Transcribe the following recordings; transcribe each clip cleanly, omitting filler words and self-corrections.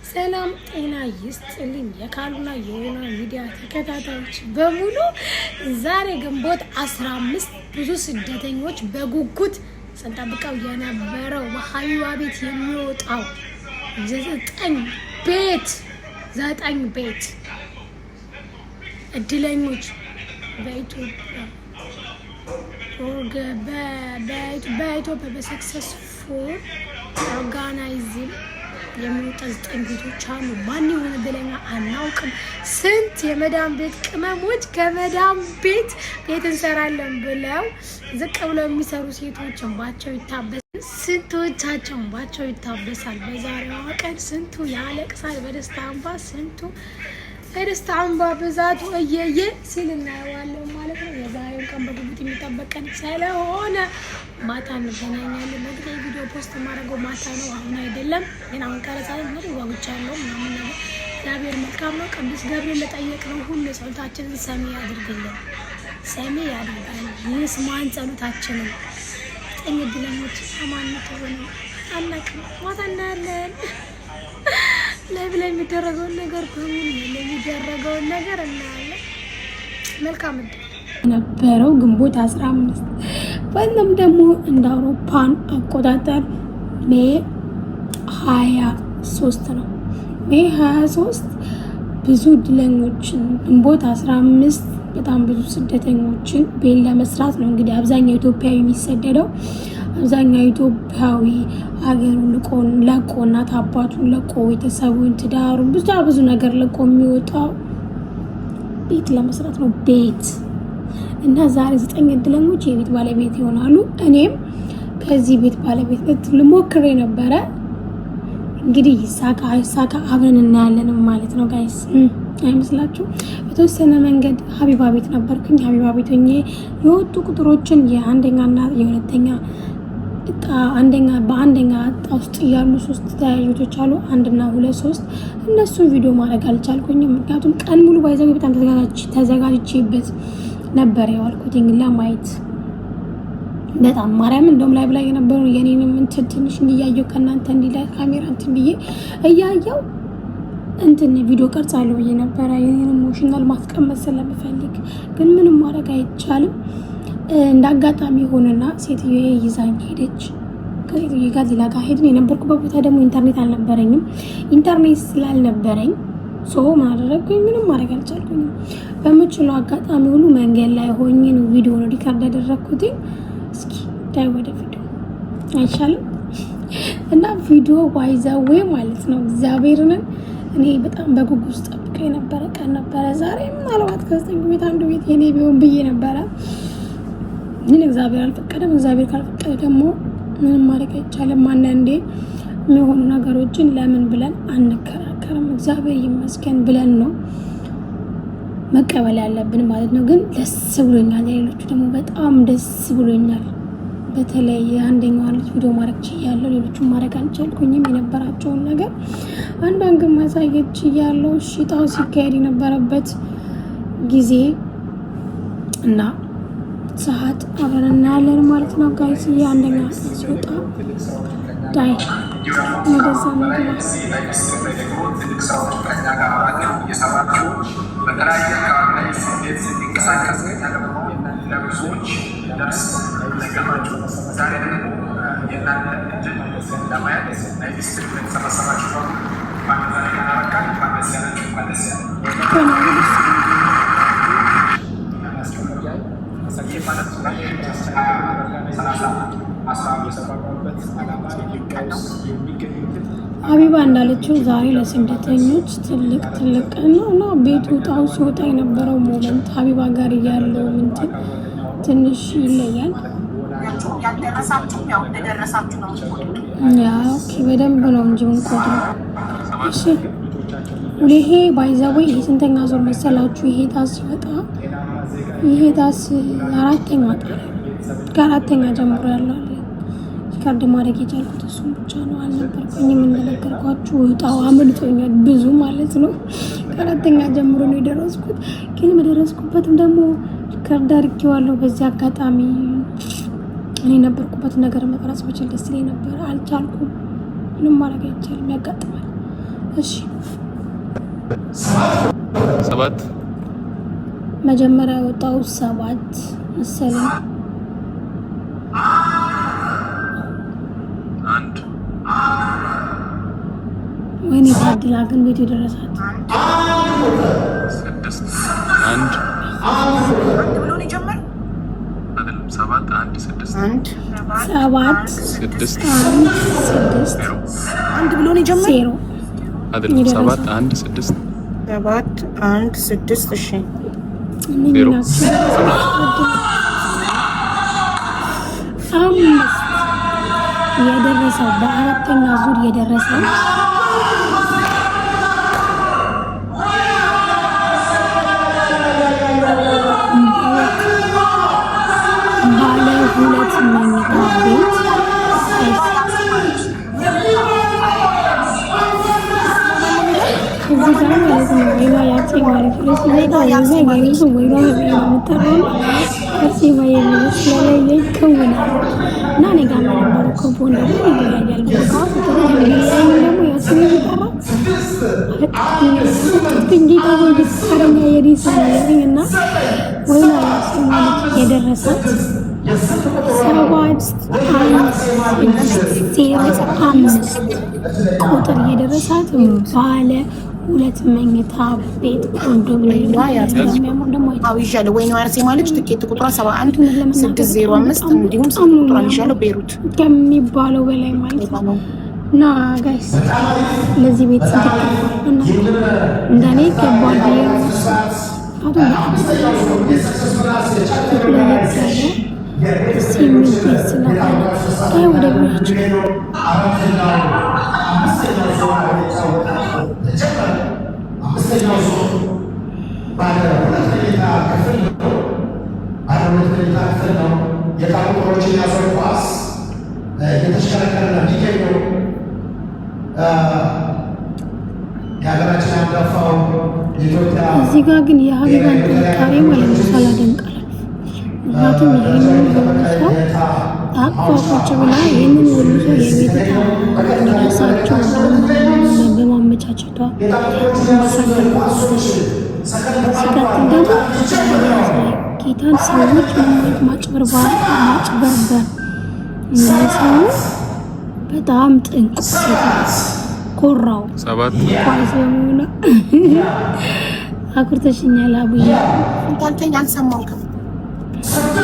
ሰላም ጤና ይስጥልኝ የካሉና የሆና ሚዲያ ተከታታዮች በሙሉ፣ ዛሬ ግንቦት 15 ብዙ ስደተኞች በጉጉት ስንጠብቀው የነበረው በሀቢባ ቤት የሚወጣው ዘጠኝ ቤት፣ ዘጠኝ ቤት እድለኞች በኢትዮጵያ በ successful organizing የሚወጣ ዘጠኝ ቤቶች አሉ። ማን ይሆን እድለኛ አናውቅም። ስንት የመዳም ቤት ቅመሞች ከመዳም ቤት ቤት እንሰራለን ብለው ዝቅ ብለው የሚሰሩ ሴቶች እንባቸው ይታበሳል። ስንቶቻቸው እንባቸው ይታበሳል። በዛሬዋ ቀን ስንቱ ያለቅሳል በደስታ እንባ፣ ስንቱ በደስታ እንባ ብዛቱ እየየ ሲል እናየዋለን ማለት ነው። የዛሬውን ቀን በጉጉት የሚጠበቅ ቀን ስለሆነ ማታ እንገናኛለን። በእርግጥ የቪዲዮ post የማደርገው ማታ ነው፣ አሁን አይደለም። ግን አሁን ቀረጻ ላይ ጓጉቻለሁ ምናምን ነገር። እግዚአብሔር መልካም ነው። ቅዱስ ገብርኤል ለጠየቅነው ሁሉ ጸሎታችንን ሰሚ ያድርግልን፣ ሰሚ ያድርገን፣ ይስማን ጸሎታችንን። ዘጠኝ እድለኞች አማነት ሆነ አናውቅም። ማታ እናያለን። Live ላይ የሚደረገውን ነገር በሙሉ የሚደረገውን ነገር እናያለን። መልካም እድል ነበረው ግንቦት 15 ወይም ደግሞ እንደ አውሮፓን አቆጣጠር May 23 ነው። May 23 ብዙ እድለኞችን፣ ግንቦት 15 በጣም ብዙ ስደተኞችን ቤት ለመስራት ነው እንግዲህ አብዛኛው ኢትዮጵያዊ የሚሰደደው። አብዛኛው ኢትዮጵያዊ ሀገሩን ለቆ፣ እናት አባቱን ለቆ፣ ቤተሰቡን፣ ትዳሩን፣ ብዙ ብዙ ነገር ለቆ የሚወጣው ቤት ለመስራት ነው። ቤት እና ዛሬ ዘጠኝ እድለኞች የቤት ባለቤት ይሆናሉ። እኔም ከዚህ ቤት ባለቤትነት ልሞክር የነበረ፣ እንግዲህ ይሳካ አይሳካ አብረን እናያለን ማለት ነው guys። አይመስላችሁ? በተወሰነ መንገድ ሀቢባ ቤት ነበርኩኝ። ሀቢባ ቤት ሆኜ የወጡ ቁጥሮችን የአንደኛና የሁለተኛ እጣ፣ አንደኛ በአንደኛ እጣ ውስጥ ያሉ ሶስት ተያያዦች አሉ። አንድና ሁለት ሶስት፣ እነሱን ቪዲዮ ማድረግ አልቻልኩኝም። ምክንያቱም ቀን ሙሉ by the way በጣም ተዘጋጅቼበት ነበር የዋልኩትኝ ለማየት በጣም። ማርያም እንደውም ላይ ብላ የነበሩ የኔንም እንትን ትንሽ እንዲያየው ከእናንተ እንዲ ካሜራ እንትን ብዬ እያየው እንትን ቪዲዮ ቀርጻለሁ ብዬ ነበረ። የኔን emotional ማስቀመጥ ስለምፈልግ፣ ግን ምንም ማድረግ አይቻልም። እንደ አጋጣሚ ሆነና ሴትዮ ይዛኝ ሄደች። ከሴትዮ ጋር ሌላ ጋር ሄድን። የነበርኩበት ቦታ ደግሞ ኢንተርኔት አልነበረኝም። ኢንተርኔት ስላልነበረኝ so ምን አደረግኩኝ? ምንም ማድረግ አልቻልኩኝም። በምችለው አጋጣሚ ሁሉ መንገድ ላይ ሆኜ ነው ቪዲዮ ነው record ያደረግኩትኝ። እስኪ ዳይ ወደ ቪዲዮ አይሻልም? እና ቪዲዮ by the way ማለት ነው። እግዚአብሔርን እኔ በጣም በጉጉት ጠብቀ የነበረ ቀን ነበረ። ዛሬ ምናልባት ከዘጠኝ ቤት አንዱ ቤት የኔ ቢሆን ብዬ ነበረ፣ ግን እግዚአብሔር አልፈቀደም። እግዚአብሔር ካልፈቀደ ደግሞ ምንም ማድረግ አይቻልም። አንዳንዴ የሚሆኑ ነገሮችን ለምን ብለን አንከራከርም። እግዚአብሔር ይመስገን ብለን ነው መቀበል ያለብን ማለት ነው። ግን ደስ ብሎኛል። የሌሎቹ ደግሞ በጣም ደስ ብሎኛል። በተለይ አንደኛዋ ልጅ ቪዲዮ ማድረግ ችያለሁ፣ ሌሎቹን ማድረግ አልቻልኩኝም። የነበራቸውን ነገር አንዷን ግን ማሳየት ችያለሁ። እሺ እጣው ሲካሄድ የነበረበት ጊዜ እና ሰዓት አብረን እናያለን ማለት ነው guys። አንደኛ ሲወጣ ዳይ ወደዛ ምግባ ትልቅ ስራዎች ከኛ ጋር አብራችሁ እየሰራችሁ በተለያየ አካባቢ ላይ ስደት እንቅስቃሴ ተደርጎ ለብዙዎች ደርስ ነገራችሁ። ዛሬ ደግሞ የእናንተ እድል ለማየት live stream ላይ ተሰበሰባችሁ በሙሉ እንኳን ዛሬ ቀን አበቃ። እንኳን ደስ ያላችሁ፣ እንኳን ደስ ያላችሁ። ይህ ማለት 30 11 ሀቢባ እንዳለችው ዛሬ ለስደተኞች ትልቅ ትልቅ ቀን ነው እና ቤቱ እጣው ሲወጣ የነበረው moment ሀቢባ ጋር ያለው ምንትን ትንሽ ይለያል። ያልደረሳችሁም ያው እንደደረሳችሁ ነው የምትቆጥሩት። Yeah, okay፣ በደንብ ነው እንጂ የምንቆጥረው። እሺ ይሄ by the way ይሄ ስንተኛ ዞር መሰላችሁ? ይሄ ጣስ ሲወጣ ይሄ ጣስ አራተኛ ጣ ከአራተኛ ጀምሮ ያለው አለ። Record ማድረግ የቻልኩት እሱም ብቻ ነው። አልነበርኩኝም እንደነገርኳችሁ፣ እጣው አመልጦኛል ብዙ ማለት ነው። ከአራተኛ ጀምሮ ነው የደረስኩት። ግን በደረስኩበትም ደግሞ record አድርጌዋለሁ። በዚህ አጋጣሚ እኔ የነበርኩበት ነገር መቅረጽ ብችል ደስ ይለኝ ነበር። አልቻልኩም። ምንም ማድረግ አይቻልም። ያጋጥማል። እሺ። 7። መጀመሪያ የወጣው 7 መሰለኝ። 1። ወይኔ ታድላ ግን ቤቱ የደረሳት። 6፣ 1። 1 ብሎ ነው የጀመረው። አይደለም፣ 7፣ 1፣ 6። 1። 7። 6። 1፣ 6። 0። 1 ብሎ ነው የጀመረው። 0። አይደለም፣ 7፣ 1፣ 6። 7፣ 1፣ 6። እሺ። እነኚህ 0። ናቸው። 5 የደረሰው፣ በአራተኛ ዙር የደረሰው ባለ 2 መኝታ ቤት። እዚህ ጋር ማለት ነው ወይኗ የአርሴማ ልጅ ሲመጣ የዛ ገሚሱ ወይኗ ነው የምጠራው፣ አርሴማ የሚል ስለለየ ይከውናል። እና እኔ ጋር የነበረው ኮምፓውንድ ደግሞ ይለያያል። ደግሞ ያስሜ ሲጠራ ጌታ ሆይ ብታረኛ የኔ ሰው ያለኝ። እና ወይኗ የአርሴማ ልጅ የደረሳት 7፣ 1፣ 6፣ 0፣ 5 ቁጥር የደረሳት ባለ 2 መኝታ ቤት ኮንዶሚኒየም የሚያምር ደግሞ። አዎ ይዣለሁ። ወይኗ የአርሴማ ልጅ ትኬት ቁጥሯ 71 605 እንዲሁም ስልክ ቁጥሯን ይዣለሁ። ቤሩት። ከሚባለው በላይ ማለት ነው። እና guys ለዚህ ቤት ስንት ይገባል? እንደኔ ይገባል ብዬ ነው ምክንያቱም በጣም ለየት ያለ ደስ የሚል ቤት ስለሆነ። ዳይ ወደ ቢሯችን። አምስተኛው ዙር ባለ 2 መኝታ ክፍል ነው። ባለ 2 መኝታ ክፍል ነው። የዕጣ ቁጥሮችን ያዘው ኳስ እየተሽከረከረ ነው የሚገኘው። የሀገራችን አንጋፋው የኢትዮጵያ እዚህ ጋር ግን የሀቢባን ጥንካሬ ማለት ነው ሳላደንቅ አላልፍም። ምክንያቱም ይህንን ሁሉ ሰው አቅፋ ቁጭ ብላ ይህንን ሁሉ ሰው የቤት ዕጣ እንዲደርሳቸው በማመቻቸቷ አምባሳደር። ሲቀጥል ደግሞ ጌታን ሰዎች ምን ማጭበርበር ማጭበርበር እንዳይሰሩ በጣም ጥንቁቅ ሴት ናት። ኮራው። 7። ኳስ በመሆኗ አኩርተሽኛል አቡዬ። እንኳን አልሰማሁም። 7፣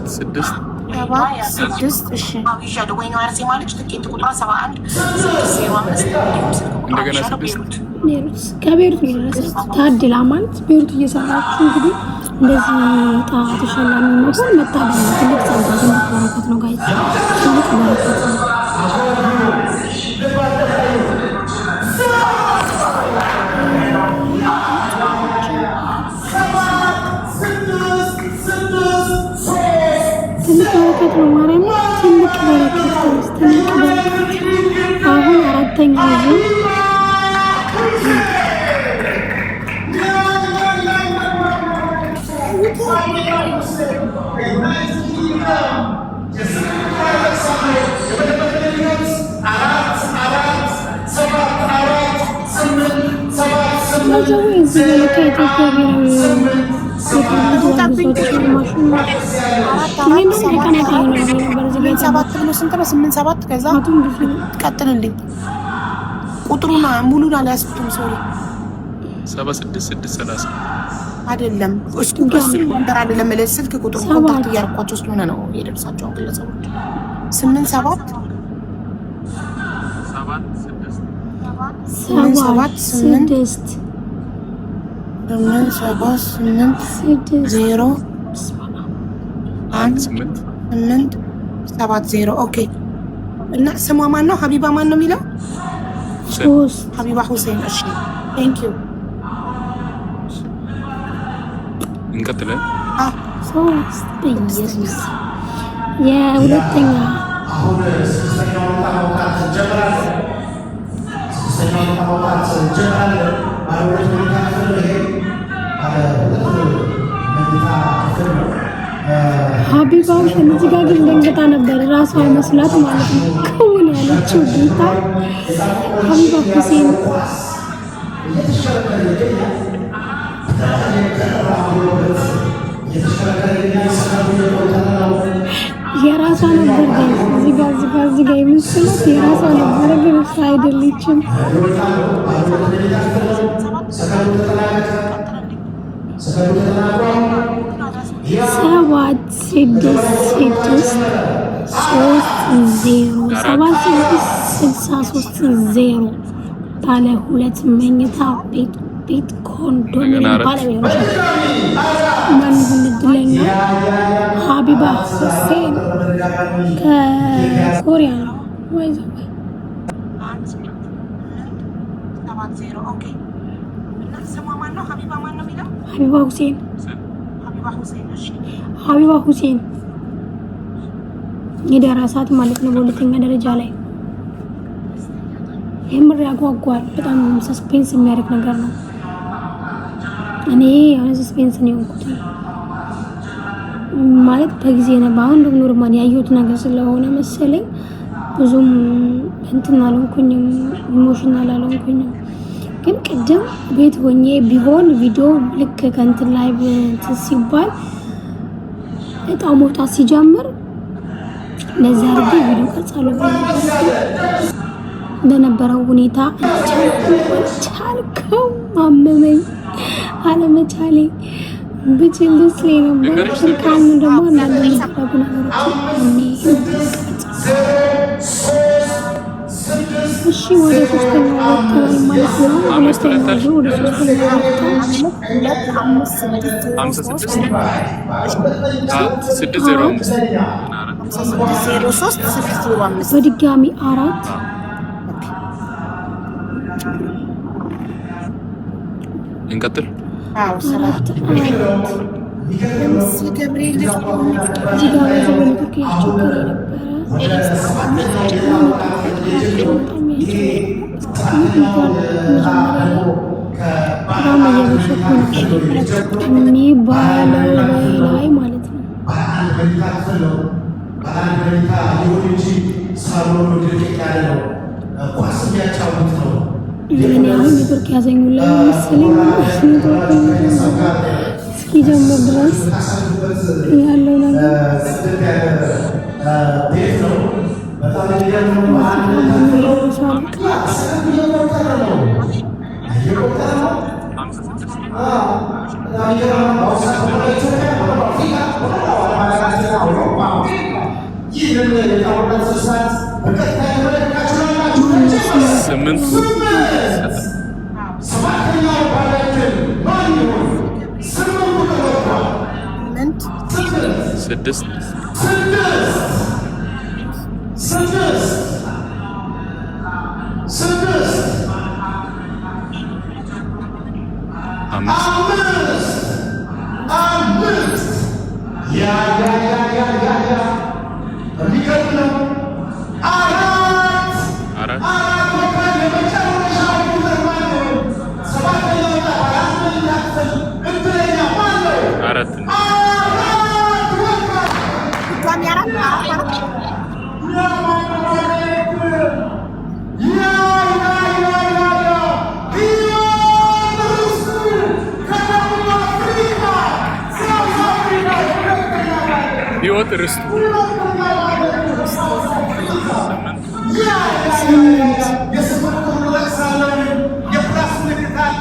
6። 7፣ 6። እሺ ይዣለሁ። ወይኗ የአርሴማ ልጅ ትኬት ቁጥሯ 71 605 እንዲሁም ስልክ ቁጥሯን እንደገና ይዣለሁ። 6። ቤሩት። ቤሩት፣ ከቤሩት ነው የደረሰች። ታድላ ማለት ቤሩት እየሰራችሁ እንግዲህ እንደዚህ ዕጣ ተሸላሚ መሆን መታደል ነው። ትልቅ ጸጋ፣ ትልቅ በረከት ነው guys፣ ትልቅ በረከት ነው። ትልቅ በረከት ነው። ማርያም ትልቅ በረከት guys፣ ትልቅ በረከት። አሁን አራተኛ ዙር። በዛው እዚህ ላይ ከኢትዮጵያ ብሔራዊ ማሽን ይህን ደግሞ የቀናት ይሆናል ነበር እዚህ ጋር። 8 7 ብሎ ስንት ነው? 8 7 ከዛ ምክንያቱም ብዙ ቀጥልልኝ። ቁጥሩን ሙሉን አልያዝኩትም። Sorry። 76 6 30። አይደለም፣ እሱ number አይደለም፣ ስልክ ቁጥሩ contact እያደረኳቸው ስለሆነ ነው የደረሳቸው ግለሰቦች። 8 7። 7 6። 7 6። 8 7 8። 6። 0። 1። 8። 8 7 0። Okay። እና ስሟ ማን ነው? ሀቢባ ማን ነው የሚለው? 3። ሀቢባ ሁሴን። እሺ thank you። እንቀጥለን። 3 በኢየሱስ የሁለተኛ አሁን ስድስተኛውን ዕጣ ማውጣት እንጀምራለን። ስድስተኛውን ዕጣ ማውጣት እንጀምራለን። ባለ 2 መኝታ ክፍል ነው። ይሄ ባለ 2 መኝታ ክፍል ነው። ሀቢባ ሁሴን እዚህ ጋር ግን ደንግጣ ነበር፣ ራሷ መስላት ማለት ነው። ክውን ያለችው። ያለችው ጌታ ሀቢባ ሁሴን የራሷ ነበር። Guys፣ እዚጋ እዚጋ እዚጋ የምስሉት የራሷ ነበረ፣ ግን እሷ አይደለችም። 7663 0 76 63 0 ባለ ሁለት መኝታ ቤት ኮንዶሚኒየም ባለቤቶች ማን ይሁን እድለኛ? ሀቢባ ሁሴን ከኮሪያ ነው ወይ? ሀቢባ ሁሴን፣ ሀቢባ ሁሴን የደረሳት ማለት ነው። በሁለተኛ ደረጃ ላይ የምር ያጓጓል። በጣም suspense የሚያደርግ ነገር ነው። እኔ የሆነ suspense ነው የሆንኩት ማለት በጊዜ ነበር። አሁን ደግሞ normal ያየሁት ነገር ስለሆነ መሰለኝ ብዙም እንትን አልሆንኩኝም፣ emotional አልሆንኩኝም። ግን ቅድም ቤት ሆኜ ቢሆን ቪዲዮ ልክ ከእንትን ላይ እንትን ሲባል እጣው መውጣት ሲጀምር እንደዚህ አድርጌ ቪዲዮ ቀርጻለሁ። በነበረው ሁኔታ አልቻልኩም፣ አመመኝ አለመቻሌ። ብችል ደስ ይለኝ ነበር። ካሉ ደግሞ አንዳንድ የሚደረጉ ነገሮችን እኔ እሺ፣ ወደ ሶስተኛው ወጥተናል ማለት ነው። ሁለተኛው ዙር ወደ ሶስተኛው ወጥተናል። 56 605። በድጋሚ አራት። እንቀጥል። አራት አራት። እዚህ ጋር በዚህ በኔትወርክ እያስቸገረ ነበረ። በጣም መጀመሪያ በጣም እየበሸኩ ነው የሚባለው ላይ ማለት ነው። ባለአንድ መኝታ ክፍል ነው። ባለአንድ መኝታ ይሁን እንጂ ሳሎኑ ድርቅቅ ያለ ነው። ኳስ የሚያጫውት ነው። እኔ አሁን ኔትወርክ ያዘኙላ መሰለኝ። ኔትወርክ እስኪጀምር ድረስ ያለው ነገር ጽድት ያለ ቤት ነው። በጣም የሚገርም ነው። ባለአንድ መኝታ ክፍል ነው። ሰከንዱ እየቆጠረ ነው፣ እየቆጠረ ነው። በጣም የሚገርም ነው። በአሁኑ ሰዓት በመላ ኢትዮጵያ፣ በመላው አፍሪካ፣ በመላው ዓለም ሀገራት፣ አውሮፓ፣ ይህንን የዕጣ ስርዓት በቀጥታ የተመለከታችሁ ላላችሁ ስምንት። ሰባተኛው ባለዕድል ማን ይሆን? 8 ቁጥር ወጥቷል። ስድስት። 6፣ 6፣ 6። አምስት። 5፣ 5። ያ ያ ያ ያ ያ ያ፣ የሚገርም ነው። አራት። አራት። አራት ወጥቷል። የመጨረሻው ቁጥር ማን ነው? ሰባተኛው ዕጣ ባለ አንድ መኝታ ክፍል እድለኛ ማን ነው? አራት። አራት ወጥቷል። ያ ያ ያ ያ ያ፣ ህይወት ርስቱ ከደቡብ አፍሪካ፣ South Africa፣ ሁለተኛ ባለ ህይወት ርስቱ። ሁለተኛ ባለ South Africa። 8። 8። የ8 ቁጥር እጠቅሳለሁ። የ plus ምልክት አለ።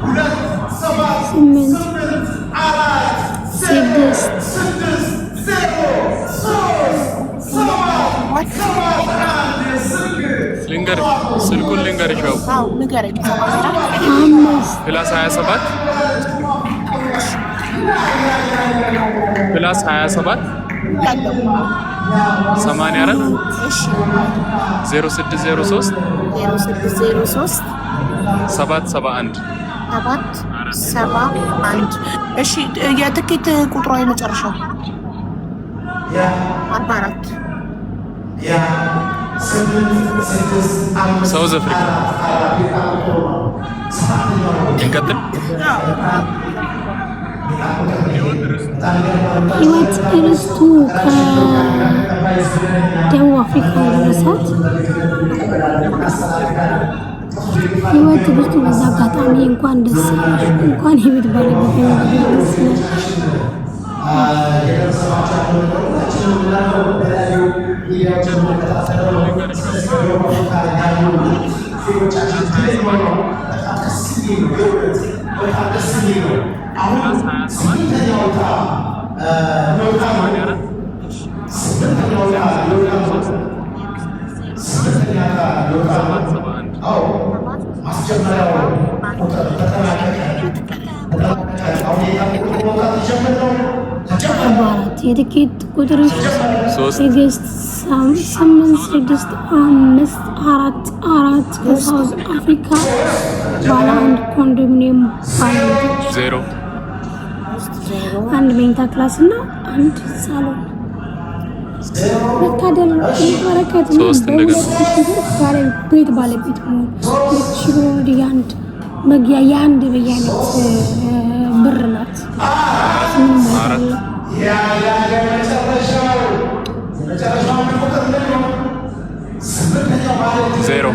2 7 8። 8 4 0 6። 6 0 3 7 7 1 የስልክ ልንገር፣ ስልኩን ልንገርሽ። ያው 5። +27 +27 84 06 03 771። 771። እሺ፣ የትኬት ቁጥሯ የመጨረሻው 44። ያ 8 6 5 South Africa። 4 4 የዕጣ ቁጥሩ ነው። ሰባተኛው እንቀጥል። ህይወት ርስቱ ደቡብ አፍሪካ የደረሳት ህይወት ትዕግስቱ። በዛ አጋጣሚ እንኳን ደስ ያለሽ፣ እንኳን የቤት ባለቤት ደስ ይላል። 44 የትኬት ቁጥር ትዕግስት 86544 ከ South Africa ባለ አንድ ኮንዶሚኒየም ባለቤቶች አንድ መኝታ class እና አንድ ሳሎን። መታደል በረከት ነው። በ2,000 ብር ቤት ባለቤት መሆን፣ 2,000 ብር ወዲህ የአንድ መግቢያ የአንድ በየአይነት ብር ናት። ምንም አይደለም። 0።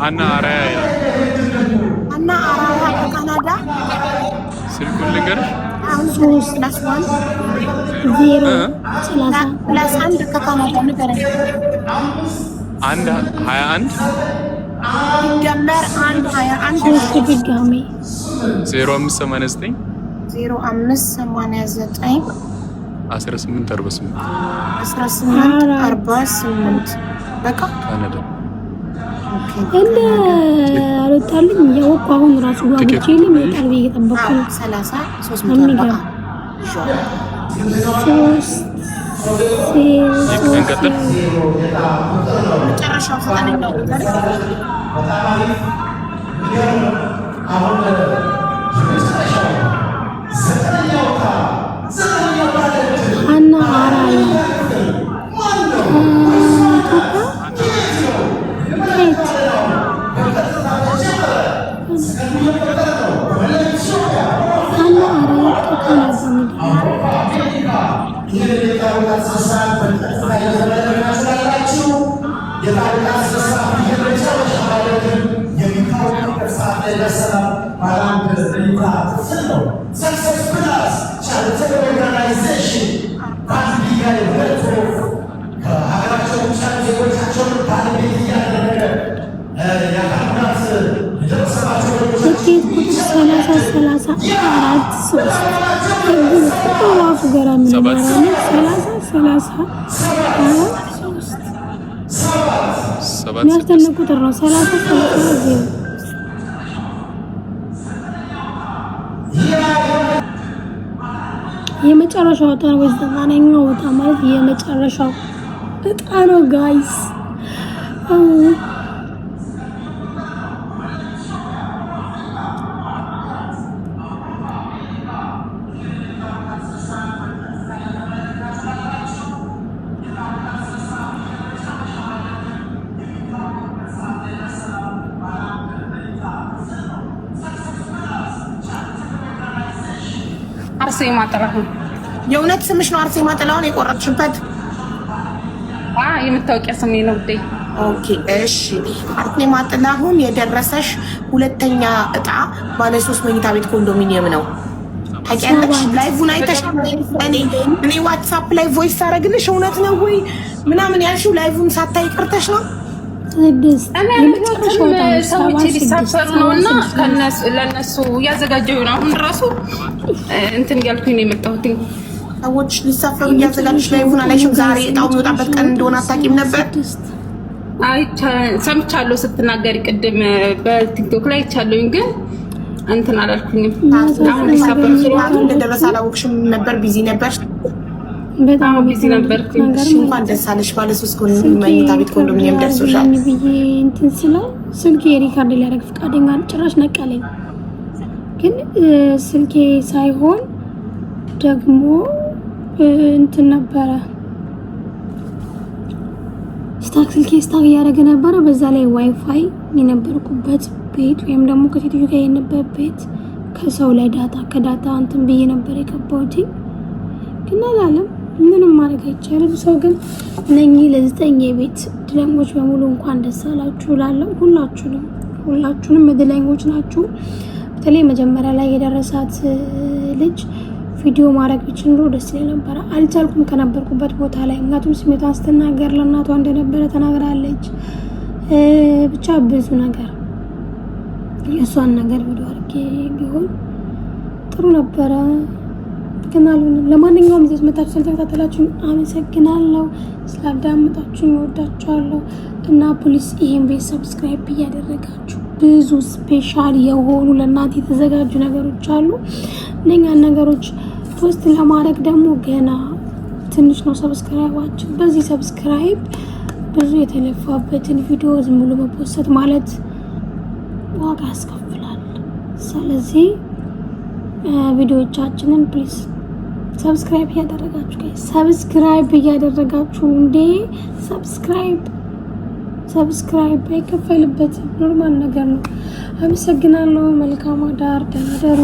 ሀና አራያ ይላል። ሀና አራያ ከካናዳ። ስልኩን ልንገርሽ። 3 plus 1 0 30 plus 1 ከካናዳ ንገረኝ። 1 21 ሲደመር 1 21። 3 ድጋሜ። 05 89 05 89 18 48። 18 48 በቃ። ካናዳ። እንደ አልወጣልኝ እያወቅሁ አሁን ራሱ ጓጉቼ ይወጣል ብዬ እየጠበቅኩ ነው። 30 340። የሚገርም 3 0። እንቀጥል። መጨረሻው ዘጠነኛው ቁጥር። ሀና አራያ ከኢትዮጵያ ከየት? ሀና አራያ ከካናዳ ትኬት ቁጥር 30 34 3 ቁጥሩ ራሱ ገራሚ ነው። ማርያምን 30 34 3 7 የሚያስደንቅ ቁጥር ነው። 30 30 0። የመጨረሻው እጣ ነው ወይ ዘጠነኛው እጣ ማለት የመጨረሻው እጣ ነው guys። አርሴማ ጥላሁን። የእውነት ስምሽ ነው አርሴማ ጥላሁን የቆረጥሽበት? የመታወቂያ ስሜ ነው ውዴ። Okay እሺ። አርሴማ ጥላሁን የደረሰሽ ሁለተኛ እጣ ባለ ሶስት መኝታ ቤት ኮንዶሚኒየም ነው። ታውቂያለሽ? Live ን አይተሽ እኔ WhatsApp ላይ voice ሳረግልሽ እውነት ነው ወይ ምናምን ያልሽው live ን ሳታይ ቀርተሽ ነው። 6 እኔ የመጨረሻው እጣ ነው። ሰዎች 7 6 ሊሳፈሩ 7 ነው እና 6 ለእነሱ እያዘጋጀሁ ነው። አሁን ራሱ እንትን እያልኩኝ ነው የመጣሁት። ሰዎች ሊሳፈሩ እያዘጋጀሽ live ን አላይሽም? ዛሬ እጣው የሚወጣበት ቀን እንደሆነ አታውቂም ነበር? ሰምቻለሁ ስትናገሪ ቅድም በ TikTok ላይ አይቻለሁኝ፣ ግን እንትን አላልኩኝም። አሁን ሊሳፈሩ ስለሆነ እንደደረሰ አላወቅሽም ነበር? Busy ነበር። በጣም busy ነበርኩኝ። እንኳን ደስ አለሽ። ባለ ሶስት መኝታ ቤት ኮንዶሚኒየም ደርሶሻል ብዬ እንትን ስለው ስልኬ record ሊያደርግ ፈቃደኛ ጭራሽ ነቀለኝ። ግን ስልኬ ሳይሆን ደግሞ እንትን ነበረ stuck፣ ስልኬ stuck እያደረገ ነበረ። በዛ ላይ ዋይፋይ የነበርኩበት ቤት ወይም ደግሞ ከሴትዮ ጋር የነበረ ቤት ከሰው ላይ data ከ data እንትን ብዬ ነበር የገባሁት፣ ግን አላለም። ምንም ማድረግ አይቻልም። ሰው ግን እነኚህ ለ9 የቤት እድለኞች በሙሉ እንኳን ደስ አላችሁ እላለሁ። ሁላችሁንም ሁላችሁንም እድለኞች ናችሁ። በተለይ መጀመሪያ ላይ የደረሳት ልጅ ቪዲዮ ማድረግ ብችል ኖሮ ደስ ይለኝ ነበረ። አልቻልኩም ከነበርኩበት ቦታ ላይ፣ ምክንያቱም ስሜቷን ስትናገር ለእናቷ እንደነበረ ተናግራለች። ብቻ ብዙ ነገር የእሷን ነገር ቪዲዮ አድርጌ ቢሆን ጥሩ ነበረ፣ ግን አልሆነም። ለማንኛውም እዚህ መታችሁ ስለተከታተላችሁኝ አመሰግናለሁ። ስላዳመጣችሁኝ እወዳችኋለሁ። እና please ይሄን ቤት subscribe እያደረጋችሁ ብዙ special የሆኑ ለእናንተ የተዘጋጁ ነገሮች አሉ። እነኛን ነገሮች post ለማድረግ ደግሞ ገና ትንሽ ነው subscribe ኣችን። በዚህ subscribe ብዙ የተለፋበትን ቪዲዮ ዝም ብሎ መ post ማለት ዋጋ ያስከፍላል። ስለዚህ ቪዲዮዎቻችንን please subscribe እያደረጋችሁ፣ subscribe እያደረጋችሁ፣ እንዴ subscribe subscribe አይከፈልበትም። Normal ነገር ነው። አመሰግናለሁ። መልካም አዳር። ደህና ደሩ።